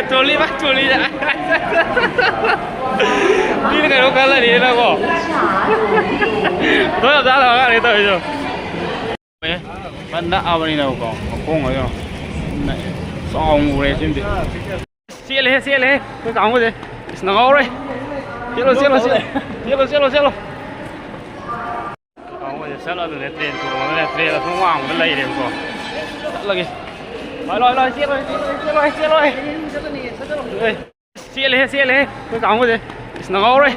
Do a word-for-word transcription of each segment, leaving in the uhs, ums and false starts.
ꯇꯣꯂꯤ ꯚꯥꯏ, ꯇꯣꯂꯤ꯫ ꯃꯤꯅ ꯀꯩꯅꯣ ꯈꯜꯂꯅꯤꯅꯀꯣ꯫ ꯊꯣꯏ ꯌꯥꯝ ꯆꯥꯗꯕ ꯉꯥꯡꯅꯤ ꯇꯧꯔꯤꯁꯨ꯫ ꯐꯟ ꯅꯛꯑꯕꯅꯤꯅꯀꯣ, ꯃꯈꯣꯡ ꯑꯣꯏꯔꯣ꯫ ꯆꯥꯎꯅ ꯎꯔꯦ ꯁꯤꯃꯗꯤ꯫ ꯆꯦꯜꯂꯦꯍꯦ, ꯆꯦꯜꯂꯦꯍꯦ, ꯑꯩꯈꯣꯏ ꯀꯥꯡꯕꯨꯁꯦ꯫ ꯏꯁ, ꯅꯪꯍꯧꯔꯣꯏ꯫ ꯆꯦꯜꯂꯣ, ꯆꯦꯜꯂꯣ, ꯆꯦꯜꯂꯣ꯫ ꯆꯦꯜꯂꯣ, ꯆꯦꯜꯂꯣ, ꯆꯦꯜꯂꯣ꯫ ꯀꯥꯡꯕꯨꯁꯦ ꯆꯠꯂꯗꯨꯅꯦ, ꯇ꯭ꯔꯦꯟ ꯇꯣꯡꯉꯒꯅꯦ, ꯇ꯭ꯔꯦꯟ ꯑꯁꯨꯝ ꯋꯥꯡꯃꯗ ꯂꯩꯔꯦꯕꯀꯣ꯫ ꯆꯠꯂꯒꯦ꯫ ꯂꯣꯏ, ꯂꯣꯏ, ꯂꯣꯏ, ꯆꯦꯜꯂꯣ, ꯆꯦꯜꯂꯣ, ꯆꯦꯜꯂꯣ, ꯆꯦꯜꯂꯣ꯫ ꯑꯦ꯫ ꯆꯦꯜꯂꯦꯍꯦ, ꯆꯦꯜꯂꯦꯍꯦ, ꯑꯩꯈꯣꯏ ꯀꯥꯡꯕꯨꯁꯦ꯫ ꯏꯁ, ꯅꯪꯍꯧꯔꯣꯏ꯫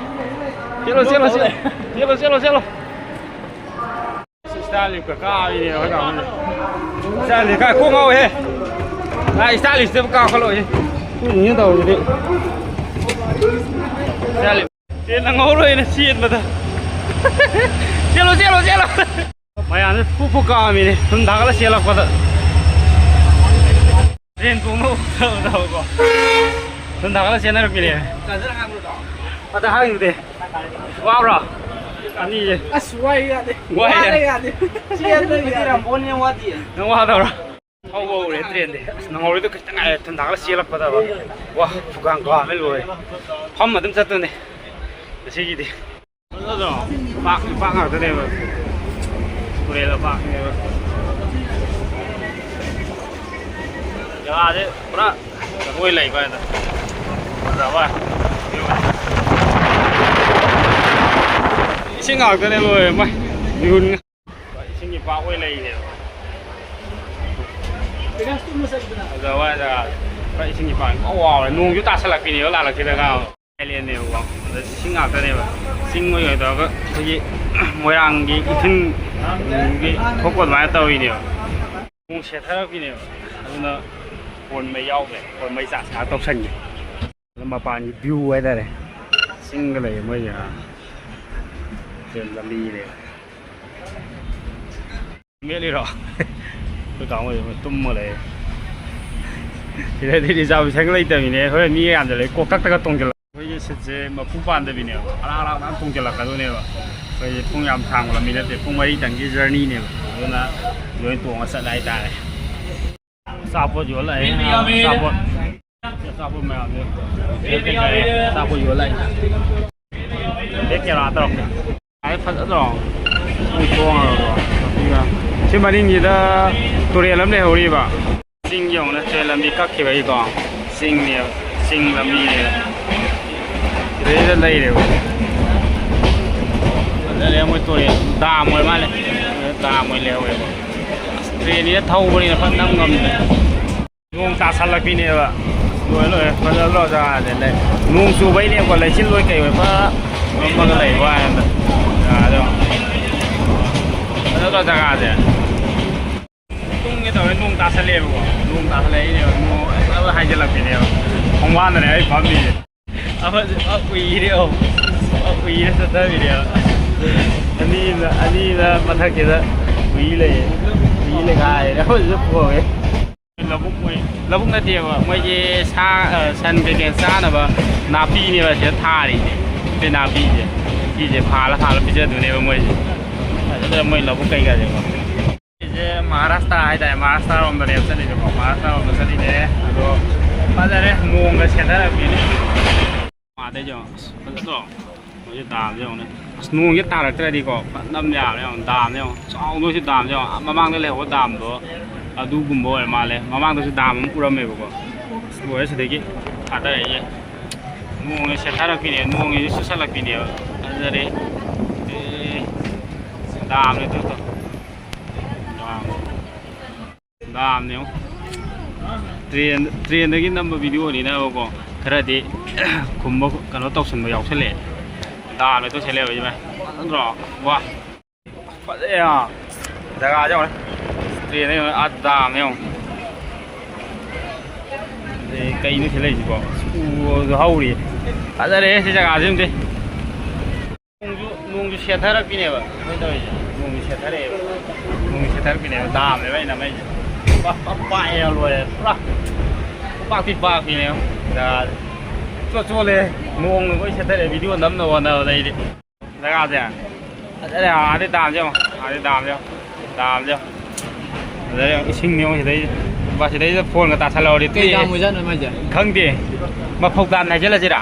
ꯆꯦꯜꯂꯣ, ꯆꯦꯜꯂꯣ, ꯆꯦꯜꯂꯣ꯫ ꯆꯦꯜꯂꯣ, ꯆꯦꯜꯂꯣ, ꯆꯦꯜꯂꯣ꯫ ꯏꯁꯇꯥꯔ ꯂꯤꯞꯀ ꯀꯥꯕꯤꯅꯦ ꯑꯩꯈꯣꯏ ꯀꯥꯡꯕꯨꯁꯦ꯫ ꯏꯁꯇꯥꯔ ꯂꯤꯞ ꯀꯥ ꯀꯣꯛ ꯉꯥꯎꯋꯦꯍꯦ꯫ ꯂꯥꯛ ꯏꯁꯇꯥꯔ ꯂꯤꯞꯁꯤꯗꯕꯨ ꯀꯥꯈꯠꯂꯛꯑꯣꯍꯦ꯫ ꯀꯨꯏꯅꯤꯅꯦ ꯇꯧꯔꯤꯁꯤꯗꯤ꯫ ꯏꯁꯇꯥꯔ ꯂꯤꯞ꯫ ꯆꯦꯟ ꯅꯪꯍꯧꯔꯣꯏꯅ ꯆꯦꯟꯕꯗ꯫ ꯆꯦꯜꯂꯣ, ꯆꯦꯜꯂꯣ, ꯆꯦꯜꯂꯣ꯫ ꯃꯌꯥꯝꯁꯦ ꯐꯨ ꯐꯨ ꯀꯥꯝꯃꯤꯅꯦ, ꯊꯨꯟ ꯊꯥꯒꯠꯂ ꯆꯦꯜꯂꯛꯄꯗ꯫ ꯇ꯭ꯔꯦꯟ ꯇꯣꯡꯕ ꯎꯗꯕꯗꯀꯣ꯫ ꯊꯨꯟ ꯊꯥꯒꯠꯂ ꯆꯦꯟꯅꯔꯛꯄꯤꯅꯦ꯫ ꯑꯗ ꯍꯥꯡꯉꯨꯗꯦ꯫ ꯋꯥꯕ꯭ꯔꯣ? ꯑꯅꯤꯁꯦ꯫ ꯑꯁ, ꯋꯥꯏ ꯌꯥꯗꯦ꯫ ꯋꯥꯏ ꯋꯥꯔꯦ ꯌꯥꯗꯦ꯫ ꯌꯥꯗꯦ꯫ ꯆꯦꯟꯕ ꯌꯥꯗꯦ꯫ ꯅꯪ ꯋꯥꯗꯕ꯭ꯔꯣ? ꯍꯧꯕ ꯍꯧꯔꯦ ꯇ꯭ꯔꯦꯟꯗꯤ꯫ ꯑꯁ, ꯅꯪꯍꯧꯔꯣꯏꯗ ꯈꯤꯇꯪ ꯉꯥꯏꯔꯦ꯫ ꯊꯨꯟ ꯊꯥꯒꯠꯂ ꯆꯦꯜꯂꯛꯄꯗꯕ꯫ ꯋꯥ, ꯐꯨꯒꯥꯡ ꯀꯥꯝꯃꯦ ꯂꯣꯏꯔꯦ꯫ ꯐꯝ ꯑꯗꯨꯝ ꯆꯠꯇꯣꯏꯅꯦ ꯉꯁꯤꯒꯤꯗꯤ꯫ ꯑꯗꯣ ꯄꯥꯛ, ꯄꯥꯛ ꯉꯥꯛꯇꯅꯦꯕ꯫ ꯇꯨꯔꯦꯜ ꯄꯥꯛꯅꯦꯕ꯫ ꯖꯒꯥꯁꯦ ꯄꯨꯔꯥ ꯖꯒꯣꯏ ꯂꯩꯕ ꯍꯥꯏꯗꯣ꯫ ꯐꯖꯕ꯫ ꯏꯁꯤꯡ ꯉꯥꯛꯇꯅꯦ ꯂꯣꯏꯔꯦ ꯃꯥꯏ꯫ ꯃꯤꯍꯨꯟ꯫ ꯏꯁꯤꯡꯒꯤ ꯄꯥꯛ ꯑꯣꯏ ꯂꯩꯔꯤꯅꯦꯕ꯫ ꯐꯖꯕ ꯖꯒꯥꯁꯦ꯫ ꯄꯨꯔꯥ ꯏꯁꯤꯡꯒꯤ ꯄꯥꯛ ꯄꯨꯔꯥ ꯋꯥꯎꯔꯦ꯫ ꯅꯣꯡꯁꯨ ꯇꯥꯁꯜꯂꯛꯄꯤꯅꯦꯕ ꯂꯥꯜꯂꯛꯈꯤꯗꯅ꯫ ꯑꯥꯏꯂꯦꯟꯅꯦꯕꯀꯣ꯫ ꯑꯗ ꯆꯤꯡ ꯉꯥꯛꯇꯅꯦꯕ꯫ ꯆꯤꯡ ꯑꯣꯏꯅ ꯇꯧꯔꯒ ꯑꯩꯈꯣꯏꯒꯤ ꯃꯣꯏꯔꯥꯡꯒꯤ ꯏꯊꯤꯟꯒꯤ ꯊꯣꯛꯄ ꯑꯗꯨꯃꯥꯏꯅ ꯇꯧꯔꯤꯅꯦꯕ꯫ ꯅꯣꯡ ꯁꯦꯠꯊꯔꯛꯄꯤꯅꯦꯕ꯫ ꯑꯗꯨꯅ ꯐꯣꯟ ꯃꯩ ꯌꯥꯎꯗ꯭ꯔꯦ꯫ ꯐꯣꯟ ꯃꯩ ꯆꯥꯔꯖ ꯉꯥꯏꯍꯥꯛ ꯇꯧꯁꯟꯒꯦ꯫ ꯑꯗ ꯃꯄꯥꯟꯒꯤ ꯚ꯭ꯌꯨ ꯍꯥꯏꯇꯥꯔꯦ꯫ ꯆꯤꯡꯒ ꯂꯩꯌꯦ ꯃꯣꯏꯁꯦ꯫ ꯑꯥ꯫ ꯇ꯭ꯔꯦꯟ ꯂꯝꯕꯤ ꯂꯩ꯫ ꯃꯦꯠꯂꯤꯔꯣ? ꯑꯩꯈꯣꯏ ꯀꯥꯡꯕꯨꯁꯦ ꯃꯣꯏ ꯇꯨꯝꯃ ꯂꯩ꯫ ꯁꯤꯗꯗꯤ ꯔꯤꯖꯥꯔꯕꯦꯁꯟꯒ ꯂꯩꯇꯕꯤꯅꯦ꯫ ꯍꯣꯔꯦꯟ ꯃꯤ ꯌꯥꯝꯅ ꯂꯩ꯫ ꯀꯣꯛꯊꯛꯇꯒ ꯇꯣꯡꯁꯤꯜꯂꯛ꯫ ꯑꯩꯈꯣꯏꯒꯤ ꯁꯤꯠꯁꯦ ꯃꯄꯨ ꯄꯥꯟꯗꯕꯤꯅꯦꯕ꯫ ꯑꯔꯥꯛ ꯑꯔꯥꯛ ꯃꯌꯥꯝ ꯇꯣꯡꯁꯤꯜꯂꯛꯀꯗꯣꯏꯅꯦꯕ꯫ ꯑꯩꯈꯣꯏꯁꯦ ꯄꯨꯡ ꯌꯥꯝ ꯁꯥꯡꯕ ꯂꯝꯕꯤ ꯅꯠꯇꯦ꯫ ꯄꯨꯡ ꯃꯔꯤꯇꯪꯒꯤ ꯖꯔꯅꯤꯅꯦꯕ꯫ ꯑꯗꯨꯅ ꯂꯣꯏ ꯇꯣꯡꯉ ꯆꯠꯂꯦ ꯍꯥꯏꯇꯥꯔꯦ꯫ ꯑꯆꯥꯄꯣꯠ ꯌꯣꯜꯂꯛꯑꯦ꯫ ꯑꯆꯥꯄꯣꯠ꯫ ꯑꯆꯥꯄꯣꯠ ꯃꯌꯥꯝꯁꯦ꯫ ꯑꯆꯥꯄꯣꯠ ꯌꯣꯜꯂꯛꯑꯦ꯫ ꯍꯦꯛ ꯀꯦꯔꯥ ꯇꯧꯔꯛꯀꯦ꯫ ꯑꯩ ꯐꯖꯗ꯭ꯔꯣ? ꯃꯣꯏ ꯊꯣꯡꯉꯒꯀꯣ꯫ ꯁꯤ ꯃꯅꯤꯡꯁꯤꯗ ꯇꯨꯔꯦꯜ ꯑꯃ ꯂꯩꯍꯧꯔꯤꯕ꯫ ꯆꯤꯡ ꯌꯧꯅ ꯇꯨꯔꯦꯜ ꯂꯝꯕꯤ ꯀꯛꯈꯤꯕꯒꯤꯀꯣ꯫ ꯆꯤꯡꯅꯦꯕ꯫ ꯆꯤꯡ ꯂꯝꯕꯤꯅꯦꯕ꯫ ꯁꯤꯗꯩꯗ ꯂꯩꯔꯦꯕ꯫ ꯐꯖꯔꯦ ꯃꯣꯏ ꯇꯨꯔꯦꯜ꯫ ꯗꯥꯝ ꯑꯣꯏ ꯃꯥꯜꯂꯦ꯫ ꯗꯥꯝ ꯑꯣꯏ ꯂꯩꯍꯧꯋꯦꯕ꯫ ꯑꯁ, ꯇ꯭ꯔꯦꯟꯁꯤꯅ ꯊꯧꯕꯅꯤꯅ ꯐꯠ ꯅꯝ ꯉꯝꯗ꯭ꯔꯦ꯫ ꯅꯣꯡ ꯇꯥꯁꯜꯂꯛꯄꯤꯅꯦꯕ꯫ ꯂꯣꯏ ꯂꯣꯏꯔꯦ꯫ ꯐꯖꯗ꯭ꯔꯣ ꯖꯒꯥꯁꯦ? ꯂꯩ-, ꯅꯣꯡ ꯆꯨꯕꯩꯅꯦꯀꯣ, ꯂꯩꯆꯤꯜ ꯂꯣꯏ ꯀꯩ ꯑꯣꯏ ꯐ ꯉꯝꯃꯒ ꯂꯩꯕ ꯋꯥꯅꯤꯗ꯫ ꯖꯒꯥꯗꯣ ꯐꯖꯗ꯭ꯔꯣ ꯖꯒꯥꯁꯦ? ꯇꯨꯝꯒꯦ ꯇꯧꯔꯦ, ꯅꯣꯡ ꯇꯥꯁꯜꯂꯛꯑꯦꯕꯀꯣ꯫ ꯅꯣꯡ ꯇꯥꯁꯜꯂꯛꯏꯅꯦꯕ꯫ ꯅꯣꯡ ꯐꯖꯅ ꯍꯥꯏꯖꯤꯜꯂꯛꯄꯤꯅꯦꯕ꯫ ꯈꯣꯡꯕꯥꯟꯗꯅꯦ ꯑꯩ ꯐꯝꯃꯤꯁꯦ꯫ ꯑꯃꯁꯨ ꯐ ꯎꯏꯔꯦ, ꯑꯃꯨꯛ ꯐ ꯎꯏꯔꯦ ꯆꯠꯊꯕꯤꯅꯦꯕ꯫ ꯑꯅꯤꯅ, ꯑꯅꯤꯅ ꯃꯊꯛꯁꯤꯗ ꯎꯏ ꯂꯩꯌꯦ꯫ ꯎꯏ ꯂꯩꯈꯥꯏꯔꯦ꯫ ꯑꯃꯁꯨ ꯄꯣꯡꯉꯦ꯫ ꯂꯧꯕꯨꯛ ꯃꯣꯏ, ꯂꯧꯕꯨꯛ ꯅꯠꯇꯦꯕ, ꯃꯣꯏꯒꯤ ꯁꯥ, ꯑ, ꯁꯟ ꯀꯩꯀꯩ ꯆꯥꯅꯕ ꯅꯥꯄꯤꯅꯦꯕ ꯁꯤꯗ ꯊꯥꯔꯤꯁꯦ꯫ ꯁꯤ ꯅꯥꯄꯤꯁꯦ, ꯁꯤꯁꯦ ꯐꯥꯜꯂ ꯐꯥꯜꯂ ꯄꯤꯖꯗꯣꯏꯅꯦꯕ ꯃꯣꯏꯁꯦ꯫ ꯑꯗꯨꯗ ꯃꯣꯏ ꯂꯧꯕꯨꯛ ꯀꯩꯀꯥꯁꯦꯀꯣ꯫ ꯁꯤꯁꯦ ꯃꯍꯥꯔꯥꯁꯇ꯭ꯔ ꯍꯥꯏꯇꯥꯔꯦ, ꯃꯍꯥꯔꯥꯁꯇ꯭ꯔ ꯔꯣꯝꯗꯅꯦꯕ ꯆꯠꯂꯤꯁꯦꯀꯣ, ꯃꯍꯥꯔꯥꯁꯇ꯭ꯔ ꯔꯣꯝꯗ ꯆꯠꯂꯤꯅꯦ꯫ ꯑꯗꯣ ꯐꯖꯔꯦ, ꯅꯣꯡꯒ ꯁꯦꯠꯊꯔꯛꯄꯤꯅꯦ꯫ ꯑꯥꯗꯩꯁꯨ ꯑꯁ ꯐꯖꯗ꯭ꯔꯣ? ꯃꯣꯏꯁꯦ ꯗꯥꯝꯁꯦ ꯌꯦꯡꯉꯨꯅꯦ꯫ ꯑꯁ, ꯅꯣꯡꯁꯦ ꯇꯥꯔꯛꯇ꯭ꯔꯗꯤꯀꯣ ꯐꯖꯅ ꯌꯥꯕꯅꯦ꯫ ꯌꯦꯡꯉꯨ, ꯗꯥꯝꯁꯦ ꯌꯦꯡꯉꯨ꯫ ꯆꯥꯎꯗꯣꯏꯁꯤ ꯗꯥꯝꯁꯦ ꯌꯦꯡꯉꯨ꯫ ꯑꯥ, ꯃꯃꯥꯡꯗ ꯂꯩꯍꯧꯕ ꯗꯥꯝꯗꯣ ꯑꯗꯨꯒꯨꯝꯕ ꯑꯣꯏꯔ ꯃꯥꯜꯂꯦ꯫ ꯃꯃꯥꯡꯗꯁꯨ ꯗꯥꯝ ꯑꯃ ꯎꯔꯝꯃꯦꯕꯀꯣ꯫ ꯑꯁ, ꯂꯣꯏꯔꯦ ꯁꯤꯗꯒꯤ ꯊꯥꯗꯔꯛꯏꯁꯦ꯫ ꯅꯣꯡꯁꯦ ꯁꯦꯠꯊꯔꯛꯄꯤꯅꯦ, ꯅꯣꯡꯁꯦ ꯆꯨꯁꯜꯂꯛꯄꯤꯅꯦꯕ꯫ ꯐꯖꯔꯦ꯫ ꯑꯦ, ꯗꯥꯝꯅꯦ ꯑꯗꯨꯗꯣ꯫ ꯗꯥꯝ꯫ ꯗꯥꯝꯅꯦ ꯌꯦꯡꯉꯣ꯫ ꯇ꯭ꯔꯦꯟ, ꯇ꯭ꯔꯦꯟꯗꯒꯤ ꯅꯝꯕ ꯚꯤꯗꯤꯑꯣꯅꯤꯅꯕꯀꯣ, ꯈꯔꯗꯤ ꯈꯨꯝꯕ ꯀꯩꯅꯣ ꯇꯧꯁꯟꯕ ꯌꯥꯎꯁꯜꯂꯛꯑꯦ꯫ ꯗꯥꯝꯅꯦ ꯇꯧꯁꯜꯂꯛꯑꯦꯕ ꯏꯃꯥꯏ꯫ ꯐꯖꯗ꯭ꯔꯣ? ꯋꯥ꯫ ꯐꯖꯩ ꯌꯥ꯫ ꯖꯒꯥꯁꯦ ꯌꯦꯡꯉꯣ꯫ ꯇ꯭ꯔꯦꯟꯗ ꯌꯦꯡꯉꯣ꯫ ꯑꯥ ꯗꯥꯝꯅꯦ ꯌꯦꯡꯉꯣ꯫ ꯑꯦ, ꯀꯩꯅꯣ ꯁꯤ ꯂꯩꯁꯤꯕꯣ? ꯎꯁꯨ ꯍꯧꯔꯤ꯫ ꯐꯖꯔꯦ ꯁꯤ ꯖꯒꯥꯁꯤꯃꯗꯤ꯫ ꯅꯣꯡꯁꯨ, ꯅꯣꯡꯁꯨ ꯁꯦꯠꯊꯔꯛꯄꯤꯅꯦꯕ ꯑꯩꯈꯣꯏ ꯇꯧꯔꯤꯁꯦ꯫ ꯅꯣꯡꯁꯨ ꯁꯦꯠꯊꯔꯛꯑꯦꯕ꯫ ꯅꯣꯡꯁꯨ ꯁꯦꯠꯊꯔꯛꯄꯤꯅꯦꯕ꯫ ꯗꯥꯝꯅꯦꯕ ꯑꯩꯅ ꯅꯝꯃꯛꯏꯁꯦ꯫ ꯄꯥꯛ-, ꯄꯥꯛ ꯄꯥꯛꯑꯦ ꯂꯣꯏꯔꯦ꯫ ꯄꯨꯔꯥ ꯄꯥꯛꯇꯤ ꯄꯥꯛꯄꯤꯅꯦꯕ꯫ ꯖꯒꯥꯁꯦ ꯆꯣꯠ ꯆꯣꯠꯂꯦ꯫ ꯅꯣꯡꯅ ꯂꯣꯏ ꯁꯦꯠꯊꯔꯛꯑꯦ ꯚꯤꯗꯤꯑꯣ ꯅꯝꯅꯕ ꯍꯣꯠꯅꯕꯗ ꯑꯩꯗꯤ꯫ ꯖꯒꯥꯁꯦ ꯐꯖꯔꯦ꯫ ꯑꯥꯗꯩ ꯗꯥꯝꯁꯦ ꯌꯦꯡꯉꯣ꯫ ꯑꯥꯗꯩ ꯗꯥꯝꯁꯦ ꯌꯦꯡꯉꯣ꯫ ꯗꯥꯝꯁꯦ ꯌꯦꯡꯉꯣ꯫ ꯐꯖꯔꯦ ꯌꯦꯡꯉꯣ꯫ ꯏꯁꯤꯡꯅꯦ ꯌꯦꯡꯉꯣ ꯁꯤꯗꯩꯁꯦ꯫ ꯕꯥ, ꯁꯤꯗꯩꯗ ꯐꯣꯟꯒ ꯇꯥꯁꯜꯍꯧꯔꯗꯤ ꯀꯩ ꯇꯣꯛꯑꯦ꯫ ꯗꯥꯝ ꯑꯣꯏꯖꯥꯠꯅꯣ ꯃꯥꯏꯁꯦ? ꯈꯪꯗꯦ꯫ ꯃꯐꯧ ꯗꯥꯝ ꯍꯥꯏꯖꯜꯂꯁꯤꯔꯥ?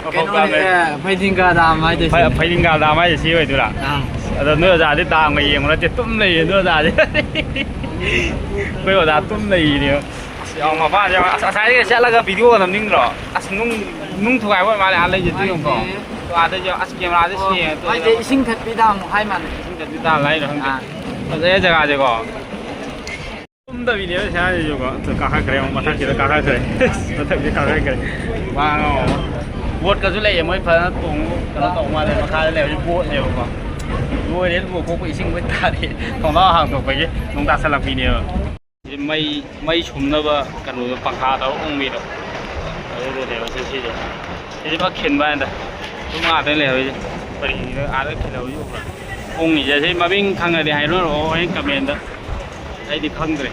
ꯃꯐꯧ ꯀꯩꯅꯣꯅꯦ, ꯗꯥꯝ ꯍꯥꯏ-, ꯑꯦ, ꯐꯩꯗꯤꯡꯒꯥ ꯗꯥꯝ ꯍꯥꯏꯗꯣꯏꯁꯦ꯫ ꯐꯩ-, ꯐꯩꯗꯤꯡꯒꯥ ꯗꯥꯝ ꯍꯥꯏꯁꯦ ꯁꯤ ꯑꯣꯏꯗꯣꯏꯔꯥ? ꯑꯥ꯫ ꯑꯗꯣ ꯅꯣꯏ ꯑꯣꯖꯥꯗꯤ ꯗꯥꯝꯒ ꯌꯦꯡꯕ ꯅꯠꯇꯦ, ꯇꯨꯝ ꯂꯩꯌꯦ ꯅꯣꯏ ꯑꯣꯖꯥꯗꯤ꯫ ꯑꯩꯈꯣꯏ ꯑꯣꯖꯥ ꯇꯨꯝ ꯂꯩꯌꯦ꯫ ꯑꯁ, ꯌꯥꯝ ꯃꯄꯥꯟꯁꯦ ꯌꯥꯝ, ꯑꯁ, ꯉꯁꯥꯏꯗꯒꯤ ꯆꯠꯂꯒ ꯚꯤꯗꯤꯑꯣꯒ ꯅꯝꯅꯤꯡꯗ꯭ꯔꯣ? ꯑꯁ, ꯅꯨꯡ, ꯅꯨꯡ ꯊꯨꯒꯥꯏꯕ ꯑꯣꯏ ꯃꯥꯜꯂꯦ, ꯑꯥ ꯂꯩꯁꯦ ꯇꯨ ꯌꯦꯡꯉꯨꯀꯣ꯫ ꯃꯥꯏꯁꯦ꯫ ꯑꯗꯣ ꯑꯥꯗꯩꯁꯨ, ꯑꯁ, ꯀꯦꯃꯦꯔꯥꯁꯦ ꯑꯣ, ꯁꯦꯡꯉꯦ, ꯇꯨ ꯃꯥꯏꯁꯦ ꯌꯦꯡꯉꯨ꯫ ꯏꯁꯤꯡ ꯊꯠꯄꯤ ꯗꯥꯝ ꯍꯥꯏ ꯃꯥꯜꯂꯦ꯫ ꯏꯁꯤꯡ ꯊꯠꯄꯤ ꯗꯥꯝ ꯍꯥꯏꯔ ꯈꯪꯗꯦ꯫ ꯑꯥ꯫ ꯐꯖꯩ ꯖꯒꯥꯁꯦꯀꯣ꯫ ꯇꯨꯝꯗꯕꯤꯅꯦꯕ ꯁꯥꯔꯤꯁꯤꯀꯣ꯫ ꯑꯗꯨ ꯀꯥꯈꯠꯈ꯭ꯔꯦ ꯑꯃꯨꯛ, ꯃꯊꯛꯁꯤꯗ ꯀꯥꯈꯠꯈ꯭ꯔꯦ꯫ ꯃꯊꯛꯁꯤꯗ ꯀꯥꯈꯠꯈ꯭ꯔꯦ꯫ ꯋꯥ ꯉꯥꯡꯉꯣ꯫ ꯕꯣꯠꯀꯁꯨ ꯂꯩꯌꯦ, ꯃꯣꯏ ꯐꯖꯅ ꯇꯣꯡ-, ꯀꯩꯅꯣ ꯇꯧ ꯃꯥꯜꯂꯦ, ꯃꯈꯥꯗ ꯂꯩꯕꯁꯤ ꯕꯣꯠꯅꯦꯕꯀꯣ꯫ ꯂꯣꯏꯔꯦ, ꯂꯨꯕ ꯈꯣꯠꯄ ꯏꯁꯤꯡ ꯂꯣꯏ ꯇꯥꯔꯦ꯫ ꯊꯣꯡꯅꯥꯎ ꯍꯥꯡꯗꯣꯛꯄꯒꯤ ꯅꯣꯡ ꯇꯥꯁꯜꯂꯛꯄꯤꯅꯦꯕ꯫ ꯁꯤ ꯃꯩ, ꯃꯩ ꯁꯨꯝꯅꯕ ꯀꯩꯅꯣꯗꯣ, ꯄꯪꯈꯥꯗ ꯎꯪꯕꯤꯗꯣ꯫ ꯑꯗꯨꯗꯨꯅꯦꯕ ꯁꯤ, ꯁꯤꯁꯦ꯫ ꯁꯤꯗꯤ ꯄꯨꯔꯥ ꯈꯤꯟꯕ ꯍꯥꯏꯗ꯫ ꯁꯨꯝ ꯉꯥꯛꯇ ꯂꯩꯍꯧꯔꯤꯁꯦ꯫ ꯀꯔꯤꯒꯤꯅꯣ ꯑꯥꯗ ꯈꯤꯜꯍꯧꯔꯤꯁꯦ ꯎꯕ꯭ꯔꯥ? ꯎꯪꯉꯤꯁꯦ꯫ ꯁꯤ ꯃꯃꯤꯡ ꯈꯪꯉꯗꯤ ꯍꯥꯏꯔꯛꯑꯣ ꯍꯣꯔꯦꯟ comment꯫ ꯑꯩꯗꯤ ꯈꯪꯗ꯭ꯔꯦ꯫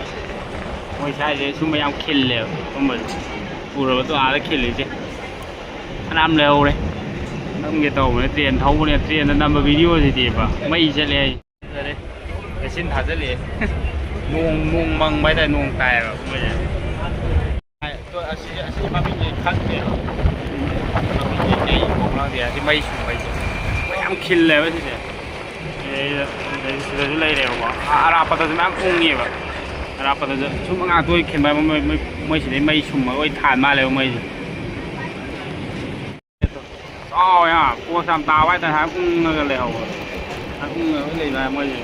ꯃꯣꯏ ꯁ꯭ꯋꯥꯏꯁꯦ ꯁꯨꯝꯕ ꯌꯥꯝ ꯈꯤꯜꯂꯦꯕ꯫ ꯁꯨꯝꯕꯁꯦ ꯎꯔꯕ ꯃꯇꯨꯡ ꯑꯥꯗ ꯈꯤꯜꯂꯤꯁꯦ ꯐꯅꯌꯥꯝ ꯂꯩꯍꯧꯔꯦ꯫ ꯅꯝꯒꯦ ꯇꯧꯕꯅꯦ꯫ Train ꯊꯧꯕꯅꯦ꯫ Trainꯗ ꯅꯝꯕ videoꯁꯤꯗꯤꯕ ꯃꯩ ꯆꯠꯂꯦ ꯍꯥꯏꯁꯦ꯫ ꯐꯖꯔꯦ꯫ ꯂꯩꯆꯤꯟ ꯊꯥꯖꯤꯜꯂꯛꯑꯦ꯫ ꯅꯣꯡ, ꯅꯣꯡ ꯃꯪꯕ ꯍꯥꯏꯇꯥꯔꯦ, ꯅꯣꯡ ꯇꯥꯏꯌꯦꯕ ꯃꯣꯏꯁꯦ꯫ ꯑꯗꯣ ꯑꯁꯤ, ꯑꯁꯤ ꯃꯃꯤꯡꯁꯦ ꯈꯪꯗꯦꯕ꯫ ꯃꯃꯤꯡꯁꯦ ꯀꯩ ꯀꯧꯕꯅꯣ ꯈꯪꯗꯦ꯫ ꯑꯁꯤ ꯃꯩ ꯁꯨꯡꯕꯩꯁꯦ꯫ ꯃꯩ ꯌꯥꯝ ꯈꯤꯜꯂꯦꯕ ꯁꯤꯁꯦ꯫ ꯁꯤꯗꯩꯗ, ꯁꯤꯗꯩ-, ꯁꯤꯗꯁꯨ ꯂꯩꯔꯦꯕꯀꯣ꯫ ꯑ-, ꯑꯔꯥꯞꯄꯗꯁꯨ ꯃꯌꯥꯝ ꯎꯪꯉꯦꯕ꯫ ꯑꯔꯥꯞꯄꯗꯁꯨ ꯁꯨꯝ ꯉꯥꯛꯇ ꯑꯣꯏ ꯈꯤꯟꯕ ꯃꯣꯏ, ꯃꯣꯏ, ꯃꯣꯏ ꯁꯤꯗꯩ ꯃꯩ ꯁꯨꯝꯃꯒ ꯑꯣꯏ ꯊꯥꯟ ꯃꯥꯜꯂꯦꯕ ꯃꯣꯏꯁꯦ꯫ ꯆꯥꯎꯋꯦ ꯍꯥ, post ꯌꯥꯝ ꯇꯥꯕ ꯍꯥꯏꯇꯥꯔꯦ, ꯍꯥꯏ ꯎꯪꯉꯒ ꯂꯩꯍꯧꯕ꯫ ꯍꯥꯏ ꯎꯪꯉꯒ ꯂꯩꯕ ꯍꯥꯏ ꯃꯣꯏꯁꯦ꯫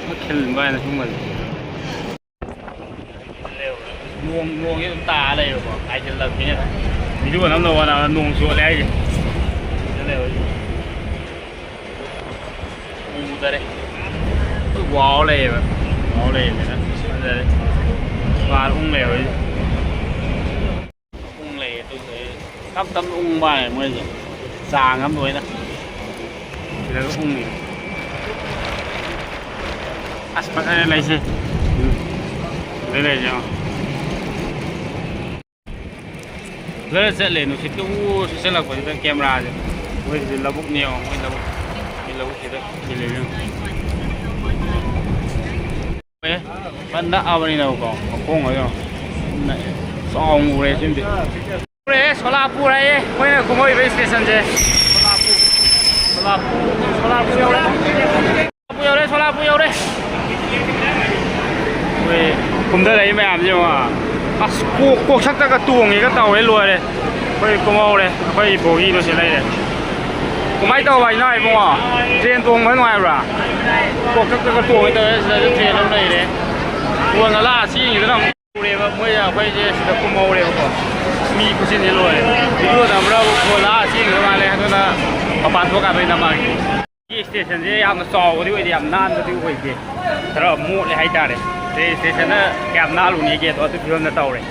ꯃꯣꯏ ꯈꯤꯜꯕ ꯍꯥꯏꯅ ꯁꯨꯝꯕꯁꯦ꯫ ꯅꯣꯡ, ꯅꯣꯡꯁꯦ ꯑꯗꯨꯝ ꯇꯥꯔ ꯂꯩꯌꯦꯕꯀꯣ, ꯍꯥꯏꯖꯤꯜꯂꯛꯄꯅꯤꯅ꯫ Video ꯅꯝꯅꯕ ꯍꯣꯠꯅꯕꯗ ꯅꯣꯡ ꯆꯣꯠꯂꯦ ꯍꯥꯏꯁꯦ꯫ ꯁꯤꯗ ꯂꯩꯍꯧꯔꯤꯁꯦ꯫ ꯎꯗꯔꯦ꯫ ꯋꯥꯎ ꯂꯩꯌꯦꯕ꯫ ꯋꯥꯎ ꯂꯩꯌꯦꯕꯅꯤꯅ ꯐꯖꯔꯦ꯫ ꯃꯥ ꯎꯪ ꯂꯩꯍꯧꯔꯤꯁꯦ꯫ ꯎꯪ ꯂꯩꯌꯦ ꯑꯗꯨ꯫ ꯇꯞ ꯇꯞꯅ ꯎꯪꯕ ꯍꯥꯏ ꯃꯣꯏꯁꯦ꯫ ꯆꯥꯡ ꯑꯃ ꯂꯣꯏꯅ꯫ ꯁꯤꯗꯒ ꯎꯪꯉꯤ꯫ ꯑꯁ, ꯐꯖꯔꯦ ꯂꯩꯁꯦ꯫ ꯎꯝ꯫ ꯁꯤꯗ ꯂꯩꯁꯦ ꯌꯦꯡꯉꯣ꯫ ꯐꯖꯅ ꯆꯠꯂꯦ ꯅꯨꯡꯁꯤꯠꯇ ꯎ ꯁꯤꯠꯆꯜꯂꯛꯄꯁꯤꯗ cameraꯁꯦ꯫ ꯃꯣꯏꯁꯤꯗꯤ ꯂꯧꯕꯨꯛꯅꯦ ꯌꯦꯡꯉꯣ, ꯃꯣꯏ ꯂꯧꯕꯨꯛ꯫ ꯃꯣꯏ ꯂꯧꯕꯨꯛꯁꯤꯗ ꯈꯤꯜꯂꯦ ꯌꯦꯡꯉꯣ꯫ ꯑꯦ, ꯐꯟ ꯅꯛꯑꯕꯅꯤꯅꯕꯀꯣ, ꯃꯈꯣꯡ ꯑꯣꯏꯔꯣ꯫ ꯅꯛꯑꯦ꯫ ꯆꯥꯎꯅ ꯎꯔꯦ ꯁꯤꯃꯗꯤ꯫ ꯎꯔꯦ, ꯁꯣꯂꯥꯄꯨꯔ ꯍꯥꯏꯌꯦ, ꯑꯩꯈꯣꯏꯅ ꯀꯨꯝꯃꯛꯏꯕ ꯏꯁꯇꯦꯁꯟꯁꯦ꯫ ꯁꯣꯂꯥꯄꯨꯔ꯫ ꯁꯣꯂꯥꯄꯨꯔ, ꯁꯣꯂꯥꯄꯨꯔ ꯌꯧꯔꯦ꯫ ꯁꯣꯂꯥꯄꯨꯔ ꯌꯧꯔꯦ, ꯁꯣꯂꯥꯄꯨꯔ ꯌꯧꯔꯦ꯫ ꯑꯩꯈꯣꯏ ꯀꯨꯝꯊꯔꯛꯏ ꯃꯌꯥꯝꯁꯦ ꯌꯦꯡꯉꯣ꯫ ꯑꯁ, ꯀꯣꯛ, ꯀꯣꯛꯁꯛꯇꯒ ꯇꯣꯡꯉꯦꯒ ꯇꯧꯔꯦ, ꯂꯣꯏꯔꯦ꯫ ꯑꯩꯈꯣꯏ ꯀꯨꯝꯍꯧꯔꯦ, ꯑꯩꯈꯣꯏ ꯕꯣꯒꯤꯗꯣ ꯁꯤ ꯂꯩꯔꯦ꯫ ꯀꯃꯥꯏꯅ ꯇꯧꯕ ꯏꯅꯥꯎ ꯏꯕꯨꯡꯉꯣ? ꯇ꯭ꯔꯦꯟ ꯇꯣꯡꯕ ꯅꯨꯡꯉꯥꯏꯕ꯭ꯔꯥ? ꯀꯣꯛꯁꯛꯇꯒ ꯇꯣꯡꯉꯦ ꯇꯧꯔꯦ, ꯁꯤꯗꯁꯨ ꯇ꯭ꯔꯦꯟ ꯑꯃ ꯂꯩꯔꯦ꯫ ꯀꯣꯟꯅ ꯂꯥꯛꯑ ꯆꯦꯟꯈꯤꯗꯅ ꯑꯃꯨꯛ ꯎꯔꯦꯕ, ꯃꯣꯏ ꯑꯩꯈꯣꯏꯁꯦ ꯁꯤꯗ ꯀꯨꯝꯍꯧꯔꯦꯕꯀꯣ꯫ ꯃꯤ ꯈꯨꯆꯤꯟꯁꯦ ꯂꯣꯏꯔꯦ꯫ ꯚꯤꯗꯤꯑꯣ ꯅꯝꯕ꯭ꯔꯥꯕꯨ ꯐꯣꯟ ꯂꯥꯛꯑ ꯆꯦꯟꯈꯤꯗꯧ ꯃꯥꯜꯂꯦ, ꯑꯗꯨꯅ ꯃꯄꯥꯟ ꯊꯣꯛꯀꯥꯟꯗ ꯑꯣꯏꯅ ꯅꯝꯃꯛꯑꯒꯦ꯫ ꯁꯤ ꯁ꯭ꯇꯦꯁꯟꯁꯦ ꯌꯥꯝꯅ ꯆꯥꯎꯕꯗꯤ ꯑꯣꯏꯗꯦ, ꯌꯥꯝ ꯅꯥꯟꯕꯗꯤ ꯑꯣꯏꯗꯦ, ꯈꯔ ꯃꯣꯠꯂꯦ ꯍꯥꯏꯇꯥꯔꯦ꯫ ꯁꯤ ꯁ꯭ꯇꯦꯁꯟꯅ ꯀꯌꯥꯝ ꯅꯥꯜꯂꯨꯅꯤꯒꯦ ꯑꯗꯣ, ꯑꯗꯨ ꯐꯤꯕꯝꯗ ꯇꯧꯔꯦ꯫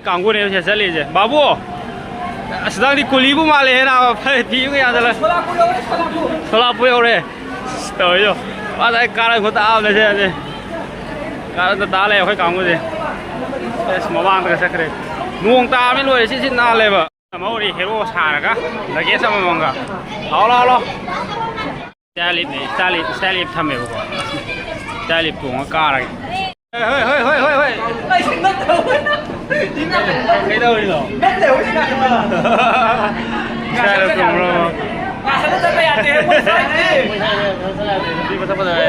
ꯀꯥꯡꯕꯨꯅꯦꯕ ꯁꯤꯗ ꯆꯠꯂꯤꯁꯦ꯫ ꯕꯥꯕꯨ! ꯑꯁ, ꯅꯪꯗꯤ ꯀꯨꯂꯤꯕꯨ ꯃꯥꯜꯂꯦꯍꯦ, ꯅꯥꯕ꯫ ꯐꯔꯦ, ꯊꯤꯕ ꯌꯥꯗ ꯂꯩ꯫ ꯁꯣꯂꯥꯄꯨꯔ ꯌꯧꯔꯦ꯫ ꯑꯁ, ꯇꯧꯔꯤꯗꯣ꯫ ꯃꯥꯗ ꯑꯩ ꯀꯥꯔꯛ ꯈꯨꯇꯥ ꯑꯃꯅꯦ ꯁꯦ, ꯁꯦ꯫ ꯀꯥꯔꯛꯇ ꯇꯥ ꯂꯩ ꯑꯩꯈꯣꯏ ꯀꯥꯡꯕꯨꯁꯦ꯫ ꯑꯁ, ꯃꯃꯥꯡꯗꯒ ꯆꯠꯈ꯭ꯔꯦ꯫ ꯅꯣꯡ ꯇꯥꯕꯅꯤ ꯂꯣꯏꯔꯦ, ꯁꯤ, ꯁꯤ ꯅꯥꯜꯂꯦꯕ꯫ ꯑꯃ ꯍꯧꯔꯤ ꯍꯦꯔꯣ ꯁꯥꯔꯒ luggage ꯑꯃꯃꯝꯒ꯫ ꯂꯥꯎ, ꯂꯥꯎ, ꯂꯥꯎ꯫ Stair lift ꯅꯦ, stair lift, stair lift ꯊꯝꯃꯦꯕꯀꯣ꯫ Stair lift ꯇꯣꯡꯉ ꯀꯥꯔꯒꯦ꯫ ꯍꯣꯏ, ꯍꯣꯏ, ꯍꯣꯏ, ꯍꯣꯏ, ꯍꯣꯏ꯫ ꯀꯩꯗꯧꯔꯤꯅꯣ? Stair lift ꯇꯣꯡꯕ꯭ꯔꯣ? ꯁꯤ ꯃꯊꯛ ꯐꯖꯔꯦ꯫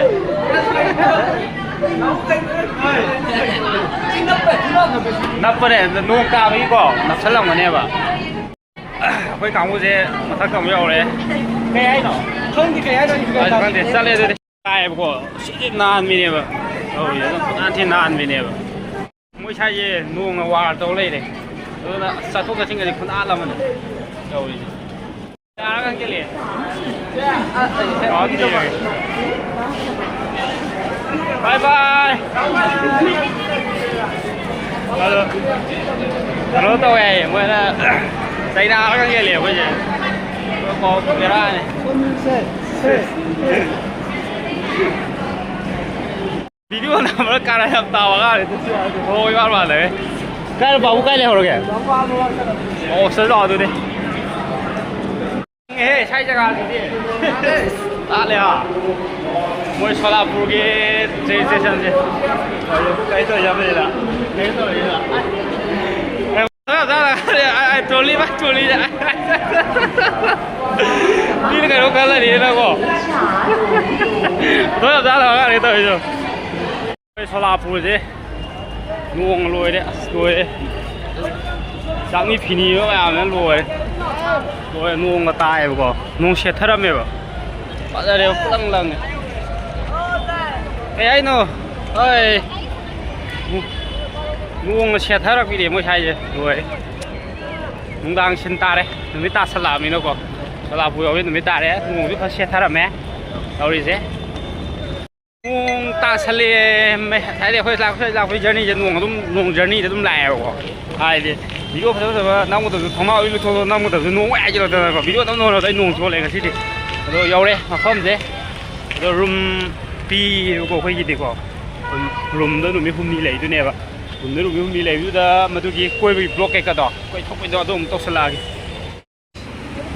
ꯅꯞꯄꯅꯦ, ꯅꯣꯡ ꯇꯥꯕꯒꯤꯀꯣ ꯅꯞꯁꯜꯂꯝꯒꯅꯦꯕ꯫ ꯑꯩꯈꯣꯏ ꯀꯥꯡꯕꯨꯁꯦ ꯃꯊꯛꯇ ꯑꯃꯨꯛ ꯌꯧꯔꯦ꯫ ꯀꯩ ꯍꯥꯏꯅꯣ? ꯈꯪꯗꯦ ꯀꯩ ꯍꯥꯏꯅꯣ, ꯑꯩꯁꯨ ꯒ꯭ꯌꯥꯟ ꯑꯁ, ꯇꯥꯗꯦ꯫ ꯈꯪꯗꯦ, ꯆꯠꯂꯦ ꯑꯗꯨꯗꯤ꯫ ꯇꯥꯏꯌꯦꯕꯀꯣ, ꯁꯤꯗꯤ ꯅꯥꯟꯕꯤꯅꯦꯕ ꯇꯧꯔꯤꯁꯦ, ꯑꯗꯨꯝ ꯐꯖꯅ ꯊꯤ ꯅꯥꯟꯕꯤꯅꯦꯕ꯫ ꯃꯣꯏ ꯁ꯭ꯋꯥꯏꯁꯦ ꯅꯣꯡꯅ ꯋꯥꯔ ꯇꯧ ꯂꯩꯔꯦ, ꯑꯗꯨꯅ ꯆꯠꯊꯣꯛ ꯆꯠꯁꯤꯟꯒꯗꯤ ꯈꯨꯅꯥꯟ ꯑꯃꯅꯤ ꯇꯧꯔꯤꯁꯦ꯫ ꯌꯥꯔꯒ ꯍꯟꯖꯤꯜꯂꯛꯑꯦ꯫ Bye bye꯫ ꯑꯗꯣ ꯀꯩꯅꯣ ꯇꯧꯋꯦ ꯍꯥꯏꯌꯦ, ꯃꯣꯏꯅ ꯆꯩꯅꯥꯔꯒ ꯍꯟꯖꯤꯜꯂꯛꯑꯦ ꯑꯩꯈꯣꯏꯁꯦ꯫ ꯄꯥꯎ ꯕꯦꯔꯥꯅꯤ꯫ Video ꯅꯝꯕ꯭ꯔꯥ ꯀꯥꯔꯟ ꯌꯥꯝ ꯇꯥꯕ ꯑꯉꯥꯡꯅꯤ꯫ ꯍꯣꯏ, ꯏꯃꯥꯟ ꯃꯥꯟꯅꯔꯦ꯫ ꯀꯥꯏ ꯕꯥꯕꯨ ꯀꯥꯏ ꯂꯩꯍꯧꯔꯒꯦ? ꯑꯣ, ꯁꯤꯗ ꯂꯥꯛꯑꯣ ꯑꯗꯨꯗꯤ꯫ ꯑꯦ, ꯁ꯭ꯋꯥꯏ ꯖꯒꯥꯁꯤꯗꯤ꯫ ꯇꯥꯠꯂꯦ ꯍꯥ꯫ ꯃꯣꯏ ꯁꯣꯂꯥꯄꯨꯔꯒꯤ ꯇ꯭ꯔꯦꯟ ꯁ꯭ꯇꯦꯁꯟꯁꯦ꯫ ꯀꯩ ꯇꯧꯔꯤꯅꯣ? ꯀꯩ ꯇꯧꯔꯤꯅꯣ? ꯑꯩ, ꯑꯩ ꯇ꯭ꯔꯣꯂꯤ ꯚꯥꯏ, ꯇ꯭ꯔꯣꯂꯤꯗ꯫ ꯃꯤꯅ ꯀꯩꯅꯣ ꯈꯜꯂꯅꯤꯅꯀꯣ꯫ ꯊꯣꯏ ꯌꯥꯝ ꯆꯥꯗꯕ ꯉꯥꯡꯅꯤ ꯇꯧꯔꯤꯁꯨ꯫ ꯑꯩꯈꯣꯏ ꯁꯣꯂꯥꯄꯨꯔꯁꯦ ꯅꯣꯡ ꯂꯣꯏꯔꯦ, ꯑꯁ ꯂꯣꯏꯔꯦ꯫ ꯆꯥꯛꯅꯤ ꯐꯤꯅꯤꯕ ꯃꯌꯥꯝꯅ ꯂꯣꯏꯔꯦ꯫ ꯂꯣꯏꯔꯦ, ꯅꯣꯡꯒ ꯇꯥꯏꯌꯦꯕꯀꯣ꯫ ꯅꯣꯡ ꯁꯦꯠꯊꯔꯝꯃꯦꯕ꯫ ꯐꯖꯔꯦꯕ, ꯄꯨꯂꯪ ꯂꯪꯉꯦ꯫ ꯀꯩ ꯍꯥꯏꯅꯣ? ꯍꯣꯏ꯫ ꯅꯣꯡꯅ ꯁꯦꯠꯊꯔꯛꯄꯤꯅꯦ ꯃꯣꯏ ꯁ꯭ꯋꯥꯏꯁꯦ꯫ ꯂꯣꯏꯔꯦ꯫ ꯅꯨꯡꯗꯥꯡ ꯁꯤꯟ ꯇꯥꯔꯦ꯫ ꯅꯨꯃꯤꯠ ꯇꯥꯁꯜꯂꯛꯑꯃꯤꯅꯀꯣ꯫ ꯁꯣꯂꯥꯄꯨꯔ ꯌꯧꯕꯩ ꯅꯨꯃꯤꯠ ꯇꯥꯔꯦ꯫ ꯅꯣꯡꯁꯨ ꯐꯖ ꯁꯦꯠꯊꯔꯝꯃꯦ ꯇꯧꯔꯤꯁꯦ꯫ ꯅꯣꯡ ꯇꯥꯁꯜꯂꯛꯑꯦ꯫ ꯉꯁꯥꯏꯗꯩ ꯑꯩꯈꯣꯏ ꯂꯥꯛ-, ꯑꯩꯈꯣꯏ ꯂꯥꯛꯄꯒꯤ ꯖꯔꯅꯤꯁꯦ ꯅꯣꯡ ꯑꯗꯨꯝ, ꯅꯣꯡ ꯖꯔꯅꯤꯗ ꯑꯗꯨꯝ ꯂꯥꯛꯑꯦꯕꯀꯣ꯫ ꯍꯥꯏꯗꯤ ꯚꯤꯗꯤꯑꯣ ꯐꯖ ꯐꯖꯕ ꯅꯝꯒꯗꯕꯁꯨ, ꯊꯣꯡꯅꯥꯎ ꯂꯣꯏ ꯂꯣꯏꯊꯣꯛꯑꯒ ꯅꯝꯒꯗꯕꯁꯨ ꯅꯣꯡ ꯋꯥꯏ ꯍꯥꯏꯖꯤꯜꯂꯛꯇꯅꯀꯣ꯫ ꯚꯤꯗꯤꯑꯣ ꯑꯗꯨꯝ ꯅꯝꯍꯧꯔꯕꯗ ꯑꯩ ꯅꯣꯡ ꯆꯣꯠꯂꯦ ꯉꯁꯤꯗꯤ꯫ ꯑꯗꯣ ꯌꯧꯔꯦ ꯃꯐꯝꯁꯦ꯫ ꯑꯗꯣ ꯔꯨꯝ ꯄꯤꯌꯦꯕꯀꯣ ꯑꯩꯈꯣꯏꯒꯤꯗꯤꯀꯣ꯫ ꯔꯨꯝ, ꯔꯨꯝꯗ ꯅꯨꯃꯤꯠ ꯍꯨꯝꯅꯤ ꯂꯩꯗꯣꯏꯅꯦꯕ꯫ ꯔꯨꯝꯗ ꯅꯨꯃꯤꯠ ꯍꯨꯝꯅꯤ ꯂꯩꯕꯗꯨꯗ ꯃꯗꯨꯒꯤ ꯀꯣꯏꯕꯒꯤ ꯕ꯭ꯂꯣꯛ ꯀꯩꯀꯥꯗꯣ, ꯀꯣꯏꯊꯣꯛꯄꯩꯗꯣ ꯑꯗꯨ ꯑꯃꯨꯛ ꯇꯧꯁꯜꯂꯛꯑꯒꯦ꯫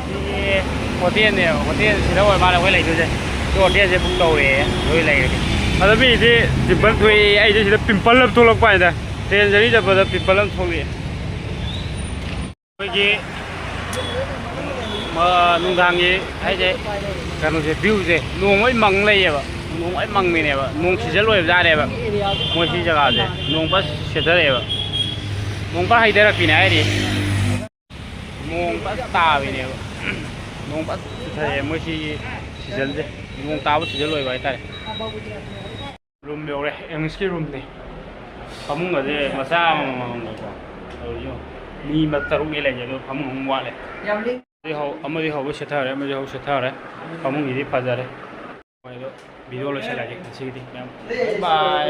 ꯁꯤꯒꯤ ꯍꯣꯇꯦꯜꯅꯦꯕ, ꯍꯣꯇꯦꯜ ꯁꯤꯗ ꯑꯣꯏ ꯃꯥꯜꯂꯦ ꯑꯩꯈꯣꯏ ꯂꯩꯗꯣꯏꯁꯦ꯫ ꯁꯤ ꯍꯣꯇꯦꯜꯁꯦ ꯕꯨꯛ ꯇꯧꯔꯦ, ꯑꯗꯨꯒ ꯂꯩꯔꯒꯦ꯫ ꯑꯗ ꯃꯤꯗꯤ ꯄꯤꯝꯄꯜ ꯊꯣꯛꯑꯦ, ꯑꯩꯁꯦ ꯁꯤꯗ ꯄꯤꯝꯄꯜ ꯑꯃ ꯊꯣꯛꯂꯛꯄ ꯍꯥꯏꯅ꯫ ꯇ꯭ꯔꯦꯟ ꯖꯔꯅꯤ ꯆꯠꯄꯗ ꯄꯤꯝꯄꯜ ꯑꯃ ꯊꯣꯛꯂꯛꯑꯦ꯫ ꯑꯩꯈꯣꯏꯒꯤ, ꯑ, ꯅꯨꯡꯗꯥꯡꯒꯤ ꯍꯥꯏꯁꯦ, ꯀꯩꯅꯣꯁꯦ, ꯚ꯭ꯌꯨꯁꯦ ꯅꯣꯡ ꯂꯣꯏ ꯃꯪ ꯂꯩꯌꯦꯕ꯫ ꯅꯣꯡ ꯂꯣꯏ ꯃꯪꯕꯤꯅꯦꯕ꯫ ꯅꯣꯡ ꯁꯤꯖꯟ ꯂꯣꯏꯕ ꯖꯥꯠꯅꯦꯕ꯫ ꯃꯣꯏ ꯁꯤ ꯖꯒꯥꯁꯦ ꯅꯣꯡ ꯐꯖ ꯁꯦꯠꯊꯔꯛꯑꯦꯕ꯫ ꯅꯣꯡ ꯐꯖ ꯍꯩꯊꯔꯛꯄꯤꯅꯦ ꯍꯥꯏꯔꯤ꯫ ꯅꯣꯡ ꯐꯖ ꯇꯥꯕꯤꯅꯦꯕ꯫ ꯅꯣꯡ ꯐꯖ ꯆꯨꯊꯔꯛꯑꯦ ꯃꯣꯏ ꯁꯤꯒꯤ ꯁꯤꯖꯟꯁꯦ꯫ ꯅꯣꯡ ꯇꯥꯕ ꯁꯤꯖꯟ ꯑꯣꯏꯕ ꯍꯥꯏꯇꯥꯔꯦ꯫ ꯔꯨꯝ ꯌꯧꯔꯦ, ꯏꯪꯂꯤꯁꯀꯤ ꯔꯨꯝꯅꯤ꯫ ꯐꯃꯨꯡ ꯑꯁꯦ ꯃꯆꯥ ꯑꯃꯃꯝꯒꯀꯣ꯫ ꯇꯧꯔꯤꯁꯤ ꯌꯦꯡꯉꯨ꯫ ꯃꯤ ꯃ-, ꯇꯔꯨꯛꯅꯤ ꯂꯩꯖꯦ, ꯑꯗꯣ ꯐꯃꯨꯡ ꯑꯃ ꯋꯥꯠꯂꯦ꯫ ꯑꯃꯗꯤ ꯍꯧ-, ꯑꯃꯗꯤ ꯍꯧꯕ ꯁꯦꯠꯊꯔꯦ, ꯑꯃꯗꯤ ꯍꯧꯕ ꯁꯦꯠꯊꯔꯦ꯫ ꯐꯃꯨꯡꯁꯤꯗꯤ ꯐꯖꯔꯦ꯫ ꯃꯣꯏꯗꯣ ꯚꯤꯗꯤꯑꯣ ꯂꯣꯏꯁꯤꯜꯂꯒꯦ ꯉꯁꯤꯒꯤꯗꯤ, ꯃꯌꯥꯝ꯫ ꯕꯥꯏ꯫